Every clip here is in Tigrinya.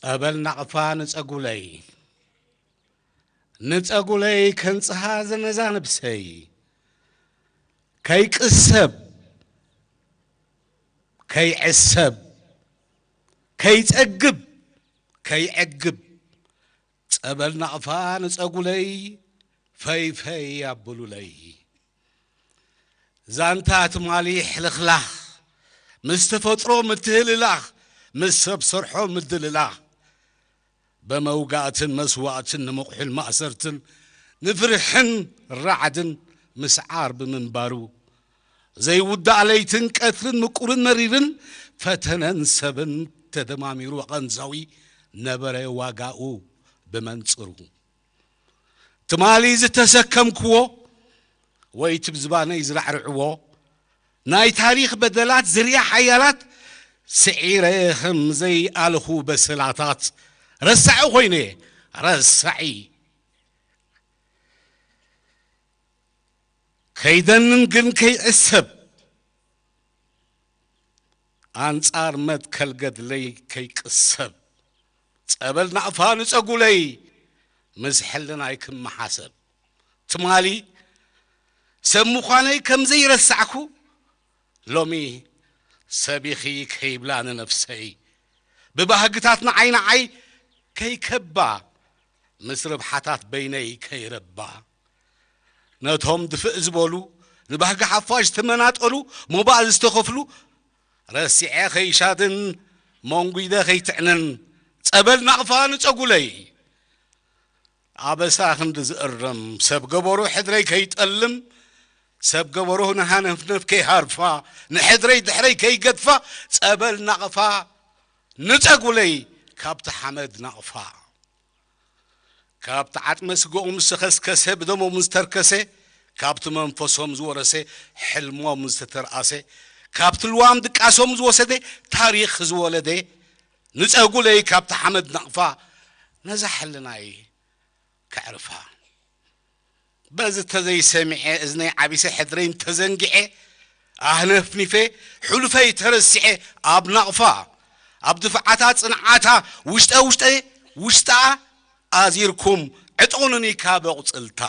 ጸበል ናቕፋ ንጸጉለይ፣ ንጸጉለይ ከንጽሃ ዘነዛ ነብሰይ፣ ከይቅሰብ፣ ከይዕሰብ፣ ከይጸግብ፣ ከይዕግብ፣ ጸበል ናቕፋ ንጸጉለይ፣ ፈይ ፈይ ኣብሉለይ። ዛንታ ትማሊ ሕልኽላኽ፣ ምስ ተፈጥሮ ምትህልላኽ፣ ምስ ሰብ ሰርሖ ምድልላኽ፣ በመውጋእትን መስዋእትን ንምቕሑል ማእሰርትን ንፍርሕን ራዕድን ምስዓር ብምንባሩ፣ ዘይውዳእ ለይትን ቀትርን ምቁርን መሪርን ፈተነን ሰብን ተደማሚሩ ኣቐንዛዊ ነበረ ዋጋኡ ብመንጽሩ። ትማሊ ዝተሰከምክዎ ወይ ትብዝባነይ ዝራዕርዕዎ ናይ ታሪኽ በደላት ዝርያ ሓያላት ስዒረ ከም ዘይኣልኹ በሰላታት ረሳዒ ኮይነ ረሳዒ ከይደንን ግን ከይዕሰብ ኣንጻር መትከል ገድለይ ከይቅሰብ ጸበል ናቕፋ ንጸጉለይ ምስ ሕልናይ ክመሓሰብ ትማሊ ሰብ ምዃነይ ከም ዘይረሳዕኩ ሎሚ ሰብ ኢኺ ከይብላ ንነፍሰይ ብባህግታት ንዓይ ንዓይ ከይከባ ምስ ርብሓታት በይነይ ከይረባ ነቶም ድፍእ ዝበሉ ንባህጊ ሓፋሽ ዝተመናጠሉ ሞባእ ዝተኸፍሉ ረሲዐ ከይሻድን መንጒደ ከይትዕንን ጸበል ናቕፋ ንጸጉለይ ኣበሳ ክንዲ ዝእርም ሰብ ገበሩ ሕድረይ ከይጠልም ሰብ ገበሩ ንሃነፍነፍ ከይሃርፋ ንሕድረይ ድሕረይ ከይገድፋ ጸበል ናቕፋ ንጸጉለይ ካብቲ ሓመድ ናቕፋ ካብቲ ዓጥመ ስግኦም ዝተኸስከሰ ብደሞም ዝተርከሰ ካብቲ መንፈሶም ዝወረሰ ሕልሞም ዝተተርኣሰ ካብቲ ልዋም ድቃሶም ዝወሰደ ታሪኽ ዝወለደ ንጸጉለይ ካብቲ ሓመድ ናቕፋ ነዛ ሕልናይ ከዕርፋ በዚ ተዘይሰሚዐ እዝነይ ዓቢሰ ሕድረይ እንተዘንጊዐ ኣህነፍኒፈ ሕሉፈይ ተረሲዐ ኣብ ናቕፋ ኣብ ድፍዓታ ጽንዓታ ውሽጠ ውሽጠ ውሽጣ ኣዚርኩም ዕጠኑኒ ካብ ኣቑጽልታ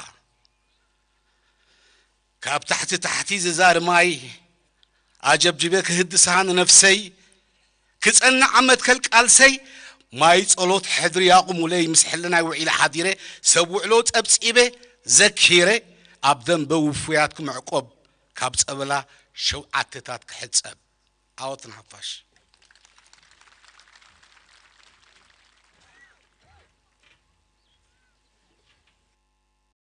ካብ ታሕቲ ታሕቲ ዝዛር ማይ ኣጀብጅበ ክህድሳ ንነፍሰይ ክጸንዕ ኣብ መትከል ቃልሰይ ማይ ጸሎት ሕድሪ ኣቑሙለይ ምስ ሕልናይ ውዒለ ሓዲረ ሰብ ውዕሎ ጸብጺበ ዘኪረ ኣብ ደንበ ውፉያት ክምዕቆብ ካብ ጸበላ ሸውዓተታት ክሕጸብ ዓወት ንሓፋሽ